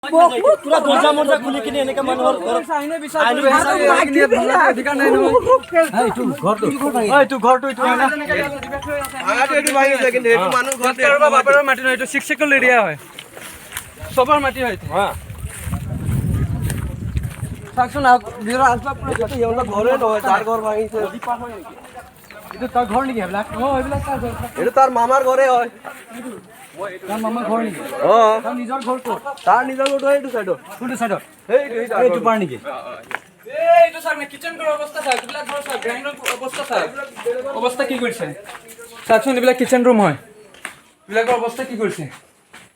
পুৰা দৰ্জা মৰ্জা খুলি কিনে এনেকে মানুহৰ ঘৰত। এইটো ঘৰটো এইটো হয় না? কাৰোবাৰ বাপেৰৰ মাটি নহয়, এইটো ছিক্স চেকল এৰিয়া হয়, চবৰ মাটি হয় এইটো। চাওকচোন, নিজৰ আচবাব। ঘৰে নহয়, তাৰ ঘৰ ভাঙিছে। এইটো তাৰ ঘৰ নেকি সেইবিলাক? অঁ, এইবিলাক তাৰ ঘৰ। এইটো তাৰ মামাৰ ঘৰে হয়। তাৰ মামাৰ ঘৰ নেকি? অ। তাৰ নিজৰ ঘৰ ক'ত? তাৰ নিজৰ ঘৰটো সেইটো চাইডত। কোনটো চাইডত? সেইটো। এইটো পাৰ নেকি? এইটো চাওক না, কিচেন ঘৰৰ অৱস্থা চাওক, এইবিলাক ঘৰ চাওক, ড্ৰয়িং ৰুম অৱস্থা চাওক, অৱস্থা কি কৰিছে চাওকচোন। এইবিলাক কিচেন ৰুম হয়, এইবিলাকৰ অৱস্থা কি কৰিছে,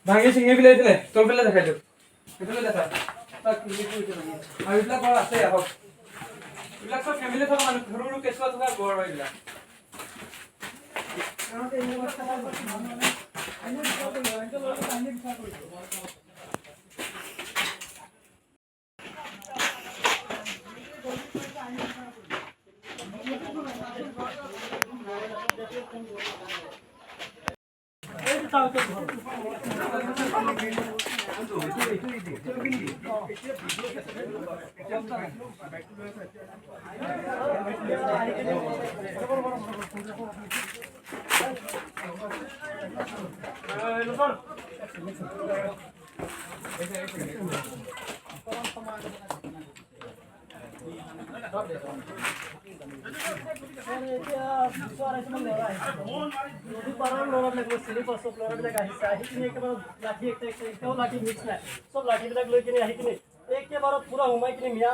ভাঙি চিঙি পেলাই। এইফালে তলফালে দেখাই দিয়ক, এইফালে দেখাই চাওক কি কৰিছে ভাঙি। আৰু এইবিলাক ঘৰ আছে, আহক। এইবিলাক চব ফেমিলি থকা মানুহ, সৰু সৰু কেঁচুৱা থকা ঘৰ হয় এইবিলাক। এতিয়া 200-250মান ল'ৰা আহিছে, নদী পাৰৰ ল'ৰাবিলাক, মই চিনি পাওঁ, চব ল'ৰাবিলাক আহিছে। আহি কিনে একেবাৰে লাঠি একটা একটা, এটাও লাঠি মিক্স নাই, চব লাঠিবিলাক লৈ কিনে আহি কিনে একেবাৰত পূৰা সোমাই কিনে মিয়া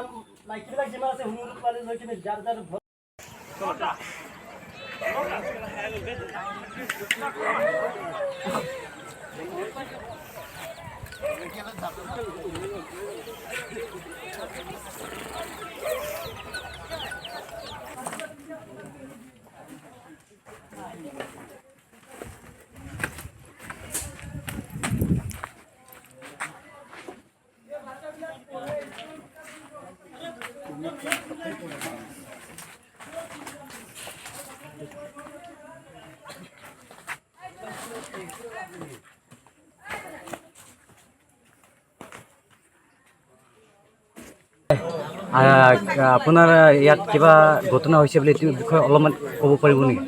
মাইকীবিলাক যিমান আছে, সৰু সৰু পোৱালি লৈ কিনে যাৰ যাৰ ঘৰ। আপোনাৰ ইয়াত কিবা ঘটনা হৈছে বুলি, এইটো বিষয়ে অলপমান ক'ব পাৰিব নেকি?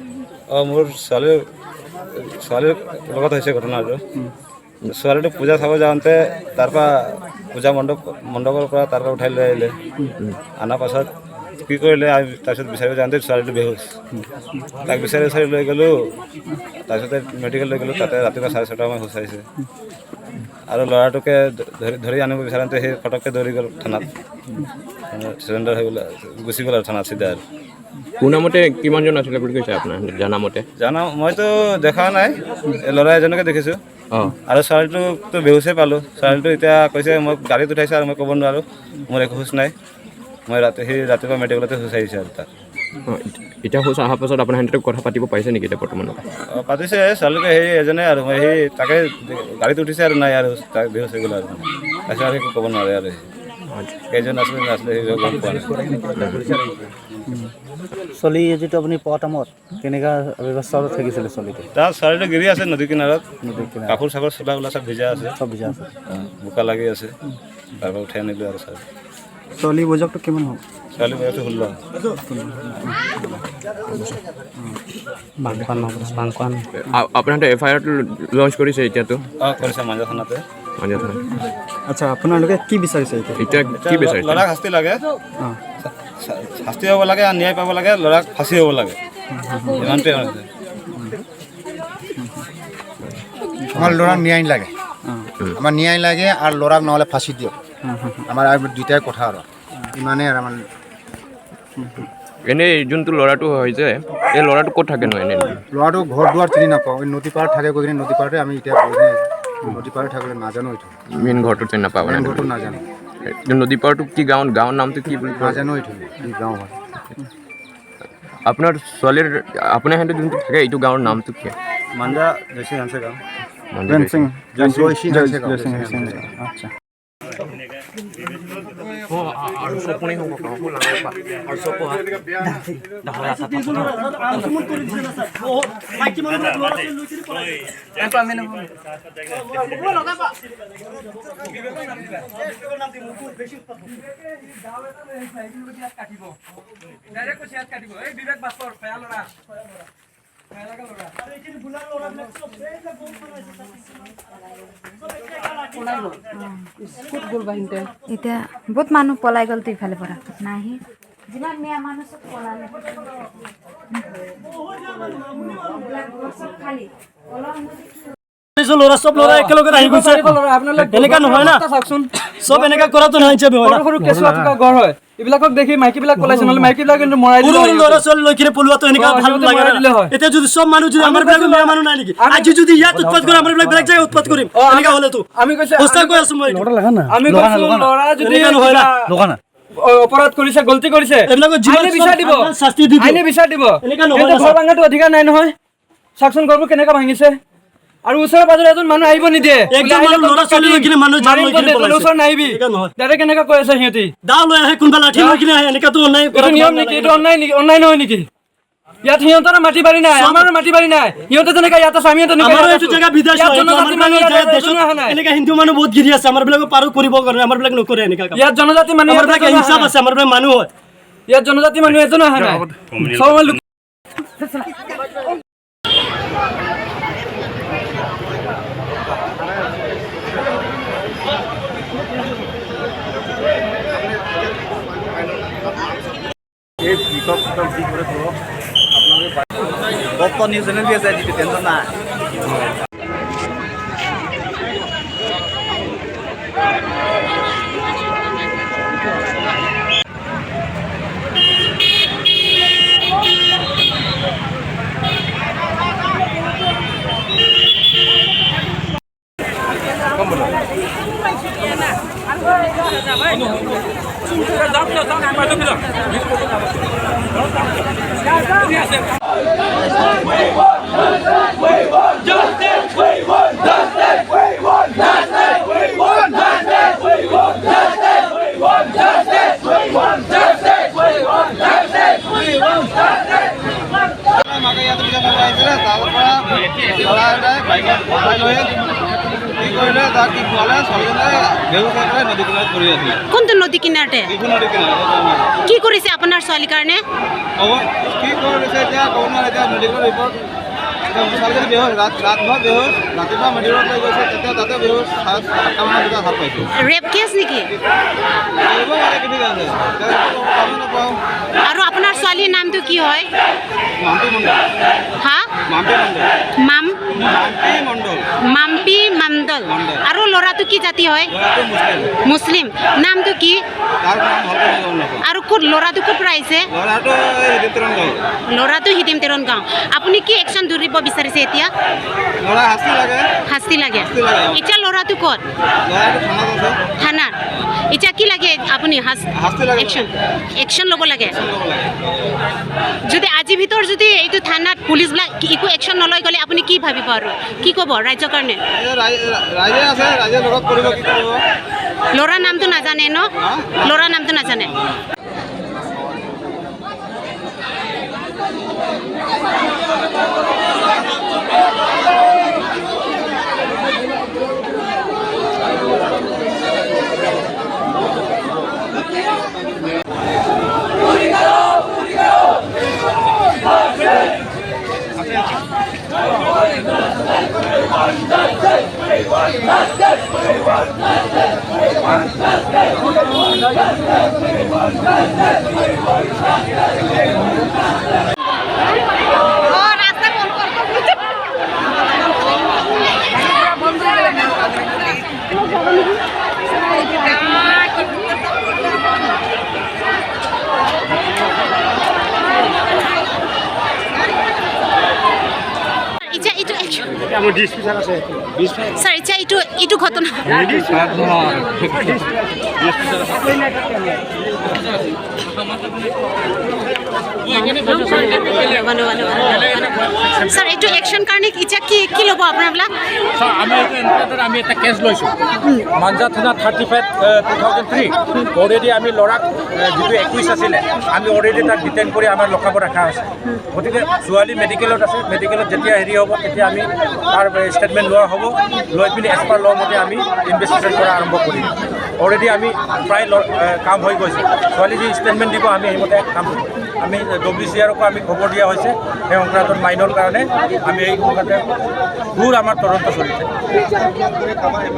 অঁ, মোৰ ছোৱালীৰ লগত হৈছে ঘটনাটো। ছোৱালীটো পূজা চাব যাওঁতে তাৰ পৰা পূজা মণ্ডপৰ পৰা তাৰ পৰা উঠাই লৈ আহিলে। অনাৰ পাছত কি কৰিলে, আমি তাৰপিছত বিচাৰিব যাওঁতে ছোৱালীটো বেহুচ। তাক বিচাৰি বিচাৰি লৈ গ'লোঁ, তাৰপিছতে মেডিকেল লৈ গ'লোঁ। তাতে ৰাতিপুৱা 6:30 মান হুচ আহিছে। আৰু ল'ৰাটোকে ধৰি ধৰি আনিব বিচাৰোঁতে সি ফটককৈ দৌৰি গ'ল থানাত, চিলিণ্ডাৰ হৈ গ'ল, গুচি গ'ল আৰু থানাত চিধা। আৰু শুনামতে কিমানজন আছিলে বুলি কৈছে আপোনাৰ জানামতে? জানা, মইতো দেখা নাই, এই ল'ৰা এজনকে দেখিছোঁ। আৰু ছোৱালীটোকতো বেহুচে পালোঁ। ছোৱালীটো এতিয়া কৈছে মোক গাড়ীত উঠাইছে আৰু মই ক'ব নোৱাৰোঁ, মোৰ একো হুচ নাই। মই ৰাতি সি ৰাতিপুৱা মেডিকেলতে হুচ আহিছে আৰু তাত। অঁ, এতিয়া হুচ অহাৰ পাছত আপোনাৰ সিহঁতে কথা পাতিব পাৰিছে নেকি এতিয়া বৰ্তমানত? অঁ, পাতিছে ছোৱালীটোকে, সেই এজনে আৰু মই সেই তাকে গাড়ীত উঠিছে আৰু নাই আৰু তাক বেহুচ হৈ গ'ল আৰু তাৰপিছত আৰু একো ক'ব নোৱাৰে। আৰু সি কেইজন আছিলে নাছিলে সেই গম পোৱা নাই। ছোৱালী যিটো আপুনি পোৱা টাইমত কেনেকুৱা ব্যৱস্থা থাকিছিলে ছোৱালীটো? তাত ছোৱালীটো গিৰি আছে নদী কিনাৰত। নদীৰ কিনাৰত। কাপোৰ চাপোৰ চোলা ওলা চব ভিজা আছে। চব ভিজা আছে। অঁ, বোকা লাগি আছে। তাৰ পৰা উঠাই আনিলোঁ আৰু ছোৱালী। ছোৱালী বয়সটো কিমান হ'ব? ছোৱালী বয়সটো 16। বাংকান বাংকান। আপোনালোকে এফ আই আৰটো লঞ্চ কৰিছে এতিয়াতো? অঁ, কৰিছে মাঞ্জা থানাতে। মাঞ্জা থানাত। আচ্ছা, আপোনালোকে কি বিচাৰিছে এতিয়া? এতিয়া কি বিচাৰিছে? ল'ৰাক শাস্তি লাগে, শাস্তি হ'ব লাগে আৰু ন্যায় পাব লাগে, ল'ৰাক ফাঁচি হ'ব লাগে, ইমানটোৱে মানে। আমাৰ ল'ৰাক ন্যায় লাগে, আমাৰ ন্যায় লাগে আৰু ল'ৰাক নহ'লে ফাঁচি দিয়ক। আমাৰ আৰু দুইটাই কথা আৰু ইমানেই আৰু আমাৰ। এনেই যোনটো ল'ৰাটো হৈছে, এই ল'ৰাটো ক'ত থাকেনো এনেই? ল'ৰাটো ঘৰ দুৱাৰ চিনি নাপাওঁ। এই নদী পাৰত থাকে গৈ কিনে, নদী পাৰতে আমি এতিয়া গৈ কিনে নদী পাৰত থাকিলে নাজানো এইটো। মেইন ঘৰটো চিনি নাপাব? মেইন ঘৰটো নাজানো। এইটো নদী পাৰটো কি গাঁও, গাঁৱৰ নামটো কি বুলি কয়? নাজানো এইটো কি গাঁও হয়। আপোনাৰ ছোৱালীৰ, আপোনাৰ সিহঁতে যোনটো থাকে, এইটো গাঁৱৰ নামটো কি? মাঞ্জা জয়সিং হানছে গাঁও। মাঞ্জা। জয়সিং হানছে গাঁও। আচ্ছা। এতিয়া বহুত মানুহ পলাই গ'ল ইফালে পৰা নাহি যিমান মিয়া মানুহ চব পলালে, চব খালী। ল'ৰা চব ল'ৰা একেলগে আহি গৈছে, এনেকা নহয় না, চব এনেকা কৰাটো নহয়। সৰু সৰু কেঁচুৱা থকা ঘৰ হয়, এইবিলাকক দেখি মাইকীবিলাক পলাইছে, নহ'লে মাইকীবিলাক কিন্তু মৰাই সৰু সৰু ল'ৰা ছোৱালী লৈ কিনে পলোৱাটো এনেকা ভাল লাগে? এতিয়া যদি চব মানুহ যদি আমাৰ বিলাক মিয়া মানুহ নাই নেকি? আজি যদি ইয়াত উৎপাত কৰে, আমাৰ বিলাক বেলেগ জেগাত উৎপাত কৰিম। এনেকা হ'লেতো আমি কৈছে, সঁচা কৈ আছো মই। আমি কৈছো, ল'ৰা যদি নহয় না অপৰাধ কৰিছে, গলতি কৰিছে, এইবিলাকক আইনে বিচাৰ দিব, শাস্তি দিব, আইনে বিচাৰ দিব। এনেকা নহয়। ঘৰ ভাঙাটো অধিকাৰ নাই নহয়। চাওকচোন ঘৰবোৰ কেনেকা ভাঙিছে, আৰু ওচৰে পাজৰে এজন মানুহ আহিব নিদিয়ে। একজন মানুহ ল'ৰা ছোৱালী লৈ কিনে মানুহ জান লৈ কিনে পলাইছে। ওচৰত নাহিবি দাদা, কেনেকা কৈ আছে সিহঁতি। দাও লৈ আহে, কোনোবা লাঠি লৈ কিনে আহে, এনেকাতো অন্যায়। এইটো নিয়ম নেকি? এইটো অন্যায় নেকি? অন্যায় নহয় নেকি? ইয়াত সিহঁতৰ মাটি বাৰী নাই, আমাৰো মাটি বাৰী নাই। সিহঁতে যেনেকা ইয়াত আছে, আমিও তেনেকা। আমাৰো এইটো জেগা বিদেশ হয়, জনজাতি মানুহ এনেকা হিন্দু মানুহ বহুত গিৰি আছে। আমাৰ বিলাকো পাৰো কৰিব কাৰণে, আমাৰ বিলাক নকৰে এনেকা। ইয়াত জনজাতি মানুহ, আমাৰ বিলাক হিচাপ আছে, আমাৰ বিলাক মানুহ হয়। ইয়াত জনজাতি মানুহ এজনো অহা নাই, চব আমাৰ। নিউজ চেনেল দি আছে, টেনশ্যন নাই। মাকে ইয়াতে পূজা চাব আহিছিলে, তাৰ পৰা ল'ৰা এটাই বাইকত উঠাই লৈ কি কৰিলে, তাক কি খুৱালে, ছোৱালীজনীয়ে বেহুচ হৈ পেলাই নদী কিনাৰত পৰি আছিলে। কোনটো নদী কিনাৰতে? ডিফু নদী কিনাৰত। কি কৰিছে আপোনাৰ ছোৱালীৰ কাৰণে? ক'ব কি কৰিছে এতিয়া ক'ব নোৱাৰে। এতিয়া মেডিকেল ৰিপৰ্ট, ছোৱালীজনী বেহুচ, ৰাতভৰ বেহুচ, ৰাতিপুৱা মেডিকেলত লৈ গৈছে, তেতিয়া তাতে বেহুচ, 7:30 মানৰ বজাত সাৰ পাইছে। ৰেপ কেছ নেকি? কৰিব পাৰে, কি ঠিক আছে, গমেই নাপাওঁ। আৰু আপোনাৰ ছোৱালীৰ নামটো কি হয়? মাম্পী মণ্ডল। হা? মাম্পী মণ্ডল। মাম মাম্পী মণ্ডল। মাম্পী মণ্ডল। আৰু ল'ৰাটো কি জাতি হয়? ল'ৰাটো মুছলিম। মুছলিম। নামটো কি? তাৰ নাম ভালকৈ মই গম নাপাওঁ। আৰু ক'ত ল'ৰাটো, ক'ত পৰা আহিছে? ল'ৰাটো হিদিমতেৰণ গাঁও। ল'ৰাটো হিদিম তেৰণ গাঁও। আপুনি কি একশ্যন ধৰিব বিচাৰিছে এতিয়া? ল'ৰা শাস্তি লাগে। শাস্তি লাগে। শাস্তি লাগে। এতিয়া ল'ৰাটো ক'ত? ল'ৰাটো থানাত আছে। থানাত। এতিয়া কি লাগে আপুনি? শাস্তি লাগে। একশ্যন ল'ব লাগে। ল'ব লাগে। যদি আজিৰ ভিতৰত যদি এইটো থানাত পুলিচবিলাক একো একশ্যন নলয় গ'লে আপুনি কি ভাবিব আৰু কি ক'ব ৰাইজৰ কাৰণে? ৰাইজে আছে, ৰাইজে লগত কৰিব, কি কৰিব। ল'ৰাৰ নামটো নাজানে ন? ল'ৰাৰ নামটো নাজানে। এতিয়া এইটো ছাৰ, এতিয়া এইটো ঘটনা। ছাৰ, এইটো একশ্যন কাৰণে এতিয়া কি কি ল'ব আপোনাৰবিলাক? আমি এইটো আমি এটা কেছ লৈছোঁ মাঞ্জা থানা 35/2003। অলৰেডি আমি ল'ৰাক যিটো 21 আছিলে আমি অলৰেডি তাক ডিটেইন কৰি আমাৰ লকাবত ৰখা হৈছে। গতিকে ছোৱালী মেডিকেলত আছে, মেডিকেলত যেতিয়া হেৰি হ'ব তেতিয়া আমি তাৰ ষ্টেটমেণ্ট লোৱা হ'ব, লৈ পিনি এজ পাৰ ল মতে আমি ইনভেষ্টিগেশ্যন কৰা আৰম্ভ কৰিম। অলৰেডি আমি প্ৰায় কাম হৈ গৈছে। ছোৱালী যি ষ্টেটমেণ্ট দিব আমি সেইমতে কাম কৰিম। আমি WCRকো আমি খবৰ দিয়া হৈছে সেই সংক্ৰান্তত মাইনৰ কাৰণে আমি এই সংক্ৰান্তে দূৰ আমাৰ তদন্ত চলিছে।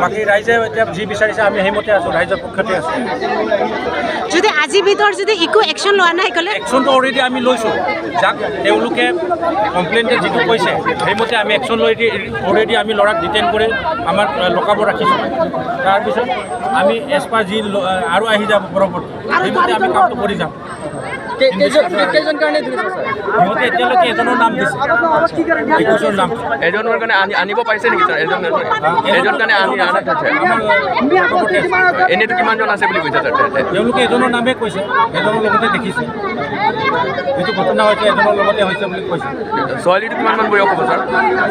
বাকী ৰাইজে এতিয়া যি বিচাৰিছে আমি সেইমতে আছোঁ, ৰাইজৰ পক্ষতে আছোঁ। যদি আজিৰ ভিতৰত যদি একো একশ্যন লোৱা নাই ক'লে? একশ্যনটো অলৰেডি আমি লৈছোঁ, যাক তেওঁলোকে কমপ্লেইনটে যিটো কৈছে সেইমতে আমি একশ্যন লৈ অলৰেডি আমি ল'ৰাক ডিটেইন কৰি আমাৰ লকাবত ৰাখিছোঁ। তাৰপিছত আমি এজ পাৰ যি আৰু আহি যাব পৰৱৰ্তী সেইমতে আমি কামটো কৰি যাম। সিহঁতে এতিয়ালৈকে এজনৰ নাম দিছে, 21ৰ নাম। এজনৰ কাৰণে আনিব পাৰিছে নেকি ছাৰ? এজন কাৰণে আনি আনা থৈছে। এনেইতো কিমানজন আছে বুলি কৈছে ছাৰ? তেওঁলোকে এজনৰ নামেই কৈছে, এজনৰ লগতে দেখিছে, যিটো ঘটনা হৈছে এজনৰ লগতে হৈছে বুলি কৈছে। ছোৱালীটো কিমানমান বয়স হ'ব ছাৰ?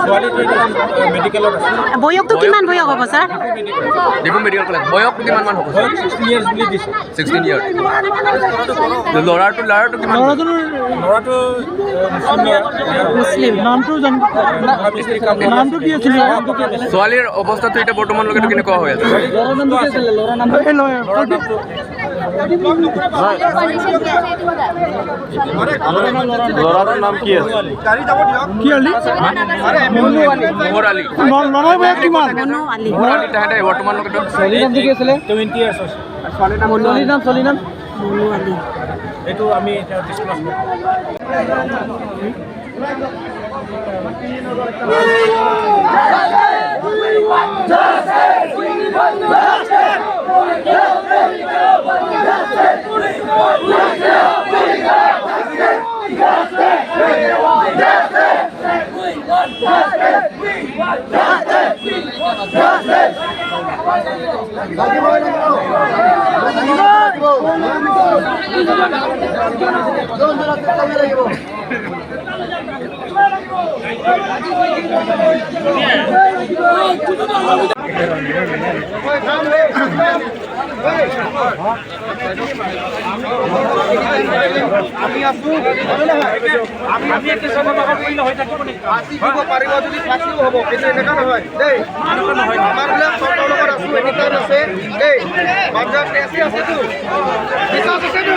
ছোৱালীটো মেডিকেলত আছে। বয়সটো কিমান বয়স হ'ব ছাৰ? Diphu medical college. বয়সটো কিমানমান হ'ব? বয়স 16 ইয়াৰ্ছ বুলি দিছে। 16 ইয়াৰ্ছ। ল'ৰাটো কিমান? ল'ৰাটো মুছলিম। নামটো কি আছিল? ছোৱালীৰ অৱস্থাটো এতিয়া বৰ্তমানলৈকে কেনেকুৱা হৈ আছে? ল'ৰাটোৰ নাম কি আছে? মোহৰ আলী। মোহৰ আলী তাহাঁতে বৰ্তমানলৈকে 20 ইয়াৰ্ছ হৈছে। এইটো আমি এতিয়া ডিছক্ল'জ কৰিম। আমি আছো, ফাঁচি দিব পাৰিব যদি ফাঁচিও হ'ব, কিন্তু এনেকুৱা নহয় দেই। আমাৰবিলাক চৰকাৰৰ লগত আছো, এনি টাইম আছে দেই। পাঞ্জাৱ এচি আছেতো, বিশ্বাস আছেতো।